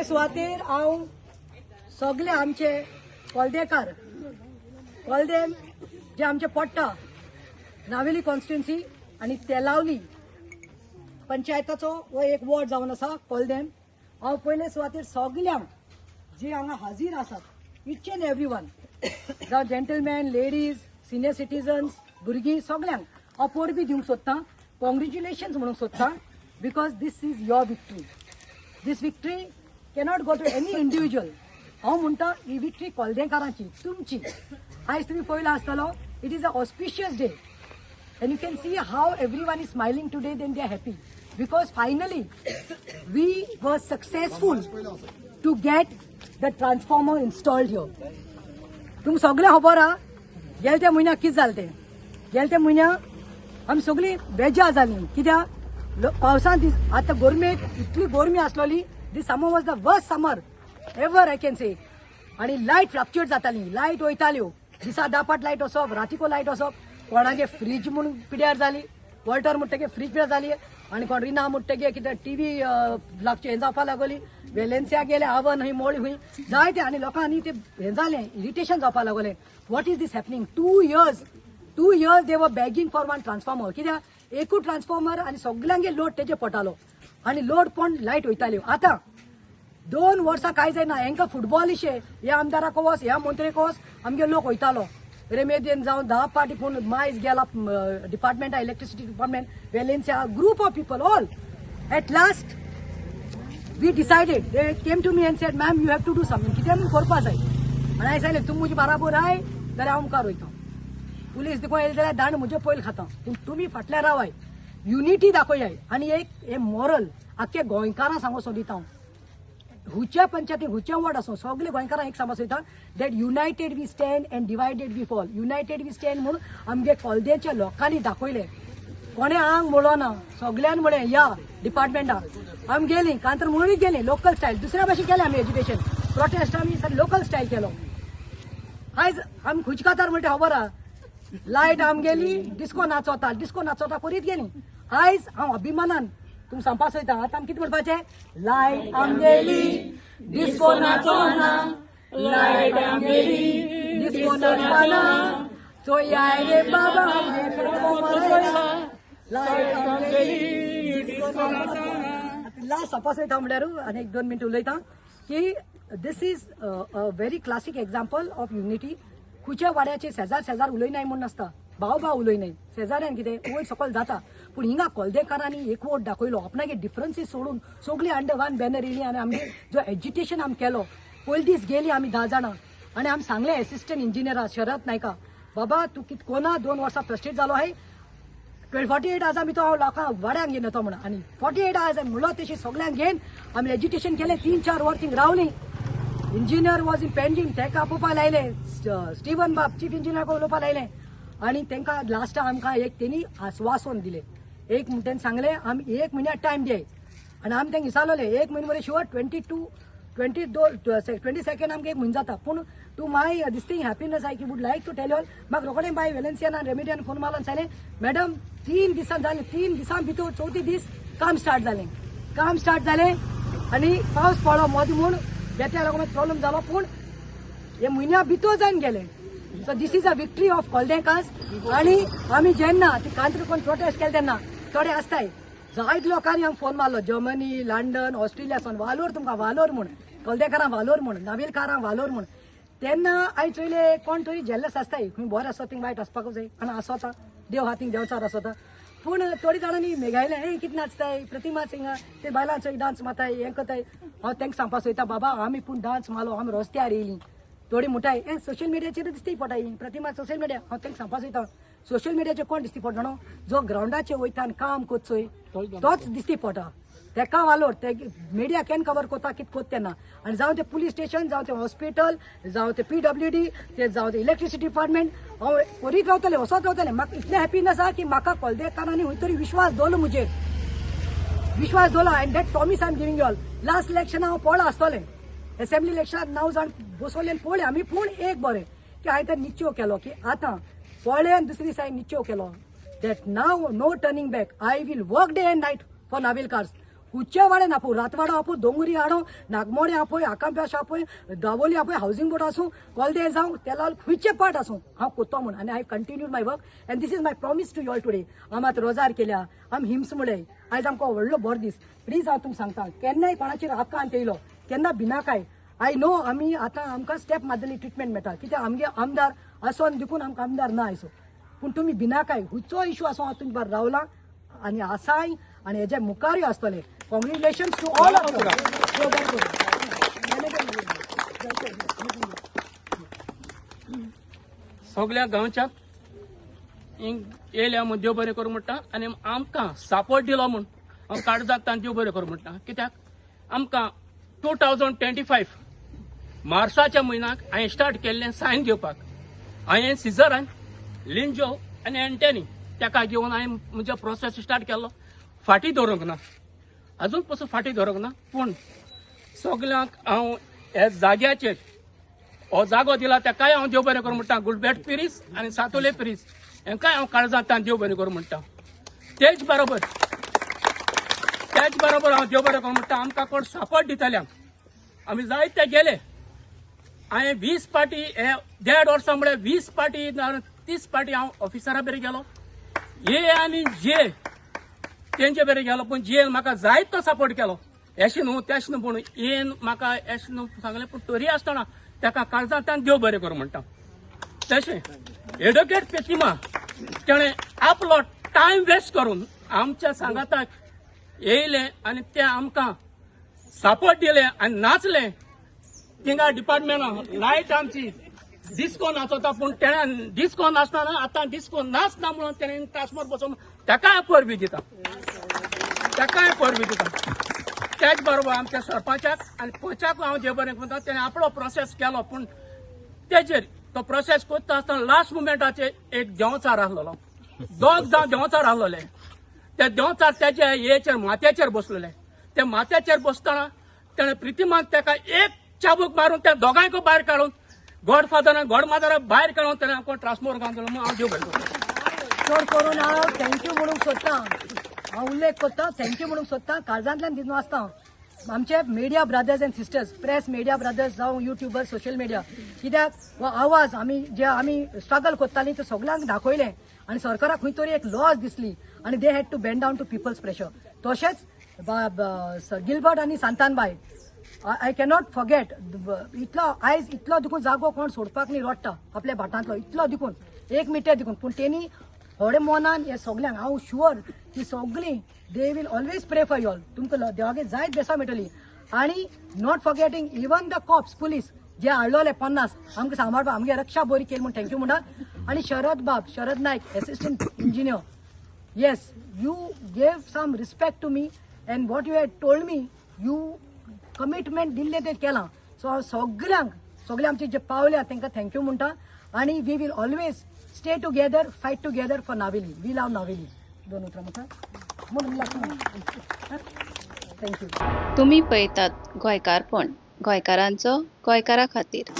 पयले सुवातेर हांव सगळे आमचे कोलदेकार, कोलदे जे आमचे पडटा नावेली कॉन्स्टिट्युन्सी आनी तेलावली पंचायताचो हो एक वॉर्ड जावन आसा कोलदेम. हांव पयले सुवातेर सगल्यांक जे हांगा हाजीर आसात, इच एंड एवरी वन, जावं जेंटलमॅन, लेडीज, सिनियर सिटीजन्स, भुरगीं, सगल्यांक हांव परबी दिवंक सोदतां, कॉंग्रेच्युलेशन्स म्हणूंक सोदतां, because this is your victory. This victory cannot go to any individual. हांव म्हणटा, ही विक्ट्री कोलदेकारांची, तुमची. आयज तुमी पळयला आसतलो, it is a auspicious day and you can see how everyone is smiling today. Then they are happy because finally we were successful to get the transformer installed here. तुमकां सगळें खबर आहा, गेले त्या म्हयन्याक कितें जालें तें. गेले त्या म्हयन्याक आमी सगळीं बेजार जालीं. कित्याक पावसान दीस, आतां गोरमेक इतली गोरमी आसलोली. This summer was the worst summer ever, I can say. आनी लायट फ्लक्च्युएट जाताली, लायट वयताल्यो, दिसा 10 पाट लायट वचप, रातीको लायट वचप. कोणागे फ्रीज म्हूण पिड्यार जाली, वॉल्टर म्हणटकीर फ्रीज पिड्यार जाली आनी कोण रिना म्हणटकीर कितें टीव्ही लागचे हें जावपा लागली. वेलेन्सिया गेले, आवन हय मोळी हय जायते आनी लोकांनी ते हें जालें, इरिटेशन जावपा लागलें. What is this happening? 2 years, 2 years they were begging for one transformer. कित्याक एकूच ट्रान्सफॉर्मर आनी सगल्यांगे लोड तेजे पडटालो आनी लोड पण लायट वयताल्यो. आतां 2 वर्सां कांय जायना, हेंकां फुटबॉल इशे, ह्या आमदाराक वच, ह्या मंत्र्याक वच, आमगे लोक वयतालो रेमेदेन जावन 10 पाटी फोन मायज गेला डिपार्टमेंटा, electricity department, Valencia, group of people, all. At last we decided. They came to me and said, "Ma'am, you have to do something. कितें म्हूण करपा जाय." आनी हांवें सांगलें, तूं म्हजे बाराबोर I जाल्यार हांव मुखार वयता. पुलीस देखून येयले जाल्यार दांड म्हजे पयले खाता, पूण तुमी फाटल्यान रावाय, युनिटी दाखयाय. आनी एक हे मॉरल आख्खे गोंयकारांक सांगो सोदिता हांव, हुच्या पंचायती, हुच्या वॉर्ड आसूं, सगळे गोंयकारांक एक सांगपा सोदता that united we stand and divided we fall. United we stand म्हणून आमगे कोलदेच्या लोकांनी दाखयलें. कोणें आंग म्हणलो ना, सगळ्यान म्हळें या डिपार्टमेंटाक. आमी गेलीं कांतर म्हणून गेलीं, लोकल स्टायल. दुसऱ्या भाशेन केलें आमी एज्युकेशन प्रोटेस्ट, आमी लोकल स्टायल केलो. आयज आमी खुंयचे कातार म्हणटा खबर आहा, लायट आमगेली, डिस्को नाचोता, डिस्को नाचोता करीत गेली. आयज हांव अभिमानान तुमकां सांगपा सोदता, आतां आमी कितें म्हणपाचें? लायट आमगेली, डिस्को नाचोना, लायट आमगेली, डिस्को नाचपाना, चोयाय रे बाबा, लायट आमगेली, डिस्को नाचोना. लास्ट सांगपा सोदता म्हणल्यार आनी एक 2 मिनट उलयता की this is a very classic example of unity. खुंयच्या वाड्याचे शेजार शेजार उलयनाय म्हूण नासता, भाव भाव उलयनाय, शेजाऱ्यान कितें वयर सकयल जाता, पूण हिंगा कोलदेकारांनी एकवट दाखयलो. आपणागे डिफरन्सीस सोडून सगळीं अंडर वन बॅनर येयली आनी आमगे जो एजिटेशन आमी केलो, पयले दीस गेली आमी 10 जाणां आनी आमी सांगलें एसिस्टंट इंजिनियरा शरद नायका, बाबा, तूं कित कोना, 2 वर्सां फ्रस्ट्रेट जालो आहाय, 48 आवर्स आमी तो हांव लोकांक वाड्यांक घेवन येतो म्हणून. आनी 48 आवर्स म्हणलो तशें सगल्यांक घेवन आमी एजिटेशन केलें. 3-4 वर थिंग रावलीं. इंजिनियर वॉज इन पेंजीम, तेका आपोवपा लायले, स्टीवन बाब चीफ इंजिनियर उलोवपा लायले आनी तांकां लास्टाक आमकां एक तेणी आस्वासन दिलें. एक तेणी सांगलें, आमी एक म्हयन्याक टायम दियाय. आनी आमी तांकां विचारलें, एक म्हयनो बरें शुअर, 22, 22nd आमकां एक म्हयनो जाता. पूण to my this thing happiness, I would like to tell all, म्हाका रोखडें बाय वेलेन्सियान रेमिडियान फोन मारलो आनी सांगलें, मॅडम, 3 दिसान जालें. 3 दिसां भितर चवथे दीस काम स्टार्ट जालें. काम स्टार्ट जालें आनी पावस पडलो मदीं म्हूण बेत्या लोकांक प्रॉब्लम जालो, पूण हे म्हयन्या भितर जावन गेले. So this is a victory of Koldekars. आनी आमी जेन्ना ती कांत्र कोण प्रोटेस्ट केले तेन्ना थोडे आसताय, जायते लोकांनी आमकां फोन मारलो, जर्मनी, लंडन, ऑस्ट्रेलिया सावन, वालोर तुमकां, वालोर म्हूण, कोलदेकारां वालोर म्हूण, नावेलकारां वालोर म्हूण. तेन्ना हांवें चोयलें, कोण तरी जेल्लस आसताय. खंय बरें आसता थिंग वायट आसपाकूच जाय आनी आसोता, देव आहा थिंग देंवचार आसोता. पूण थोडी जाणांनी मेगायलें, हे कितें नाचताय प्रतिमा सिंगा, ते बायलांचो डान्स मारताय, हें करताय. हांव तांकां सांगपा सोदता, बाबा, आमी पूण डान्स मारलो, आमी रस्त्यार येयलीं. थोडी म्हणटाय, हे सोशल मिडियाचेर दिसती पडटा ही प्रतिमा सोशल मिडिया. हांव तांकां सांगपा सोदता, सोशल मिडियाचेर कोण दिसती पडटा न्हू, जो ग्रावंडाचेर वयता आनी काम करचोय तोच दिसती पडटा. तेका वालोर. ते मिडिया can cover करता कितें कोत्ता तेन्ना. आनी जावं ते पुलीस स्टेशन, जावं ते हॉस्पिटल, जावं ते पीडब्ल्यूडी, ते जावं ते इलेक्ट्रिसिटी डिपार्टमेंट, हांव करीत रावतलें, वचत रावतलें. म्हाका इतलें हॅपीनस आहा की म्हाका कोलदेकारांनी खंय तरी विश्वास दवरलो, म्हजेर विश्वास दवरलो, and that promise I am giving you all. Last election हांव पळोवं आसतलें, एसेंब्ली इलेक्शनाक 9 जाण बसवले आनी पळोवले आमी. पूण एक बरें की हांवें तर निश्चय केलो की आतां पळ्ळे आनी दुसरे दिसा हांवें निश्चय केलो that now no turning back. I will work day and night for Navelkars. खुंयच्या वाड्यान आपोव, Ratwado आपोव, Dongri हाडो, नागमोडे आपय, आकांप्याश आपय, दावोली आपय, housing board आसूं, कोलदे जावं, तेलाल खंयचे पार्ट आसूं, हांव कोत्तो म्हूण. आनी I continue my work and this is my promise to y'all today. आम आतां रोजार केल्या, आम हिम्स मुळे आयज आमकां व्हडलो बरो दीस. प्लीज हांव तुमकां सांगता, केन्नाय कोणाचेर अपघात येयलो केन्ना भिनाकाय. I know आमी आतां आमकां स्टेप मारलेली ट्रिटमेंट मेळटा, कित्याक आमगे आमदार आसोन देखून आमकां आमदार ना आयचो. पूण तुमी भिनाकाय, खंयचो इशू आसूं, हांव तुमच्या बरोबर रावलां आनी आसाय आनी हेजे मुखारूय आसतले. Congratulations to all of. सगळ्या गांवच्याक येयल्या म्हूण देव बरें करूं म्हणटा आनी आमकां सपोर्ट दिलो म्हूण हांव काळजाक तांकां देव बरें करूं म्हणटा. कित्याक आमकां 2025 मार्साच्या म्हयन्याक हांवें स्टार्ट केल्लें सायन घेवपाक. हांवें सिजरान लिंजो आनी एंटनी ताका घेवन हांवें म्हजो प्रोसेस स्टार्ट केलो. फाटीं दवरूंक ना, अजून पसून फाटीं दवरूंक ना. पूण सगल्यांक हांव ह्या जाग्याचेर हो जागो दिला ताकाय हांव देव बरें करूं म्हणटा. गुलबेट पिरीस आनी सातोले पिरीस हेंकाय हांव काळजांत देव बरें करूं म्हणटा. तेच बरोबर हांव देव बरें करूं म्हणटा आमकां कोण सपोर्ट दितल्यांक. आमी जायते गेले. हांवें 20 पाटी हे देड वर्सां म्हळ्यार 20 पाटी, 30 पाटी हांव ऑफिसरा बरें गेलो. ए आनी जे तेंचे बरें गेलो, पूण जेन म्हाका जायतो सपोर्ट केलो. एशें न्हू, तेश न्हू, पूण येन म्हाका एशें न्हू सांगलें, पूण तरी आसतना ताका काळजांतल्यान देव बरें करूं म्हणटा. तशें एडवोकेट प्रतिमा, तेणें आपलो टायम वेस्ट करून आमच्या सांगाताक येयलें आनी ते आमकां सपोर्ट दिले आनी नाचले थिंगा डिपार्टमेंटान. लायट आमची डिस्को नाचोता, पूण तेणें डिस्को नाचतना आतां डिस्को नाचना म्हणून तेणें ट्रान्सफॉर्मर बसोवन ताकाय परबी दिता, ताकाय परबी दिता. त्याच बरोबर आमच्या सरपंचाक आनी पंचाक हांव देव बरें म्हणटा. तेणें आपलो प्रोसेस केलो, पूण तेजेर तो प्रोसेस करता आसतना लास्ट मुमेंटाचेर एक देंवचार आसलेलो, दोग जावन देंवचार आसलेले. ते देंवचार तेजे हेचेर माथ्याचेर बसलेले. ते माथ्याचेर बसतना तेणें प्रितिमान ताका एक चाबूक मारून त्या दोगांयकूय भायर काडून, गॉडफादराक गॉडमादराक भायर काडून तेणें आमकां ट्रान्सफॉर्मर घालून दिलो म्हूण हांव देव बरें करता. चड करून हांव thank you म्हणूंक सोदता. हांव उल्लेख करता, thank you म्हणूंक सोदता काळजांतल्यान दिवन आसता आमचे media brothers and sisters, press media brothers जावं युट्युबर, सोशल मिडिया. कित्याक हो आवाज आमी जे आमी स्ट्रगल करताली ते सगल्यांक दाखयलें आनी सरकाराक खंय तरी एक लॉज दिसली आनी they had to bend down to people's pressure. तशेंच गिलबर्ट आनी सांतानबाय, I cannot forget. इतलो आयज इतलो देखून जागो कोण सोडपाक न्ही, रडटा आपल्या भाटांतलो इतलो देखून एक मिटर देखून. पूण तेणी थोडे मनान हे सगल्यांक, हांव शुअर की सगळीं they will always pray for y'all. तुमकां देवागे जायत बेसां मेळटली. आनी not forgetting even the cops, police जे हाडलोले 50 आमकां सांबाळपाक, आमगे रक्षा बरी केली म्हूण thank you म्हणटा. आनी शरद बाब, शरद Naik, assistant engineer, yes, you gave some respect to me and what you had told me, you commitment दिल्लें तें केलां. सो हांव सगल्यांक, सगळे आमचे जे पावल्या तांकां thank you म्हणटा आनी we will always stay together, fight together for Navelim. We love Navelim. दोन उतरां म्हाका म्हणून thank you. तुमी पळयतात गोंयकारपण, गोंयकारांचो गोंयकारा खातीर.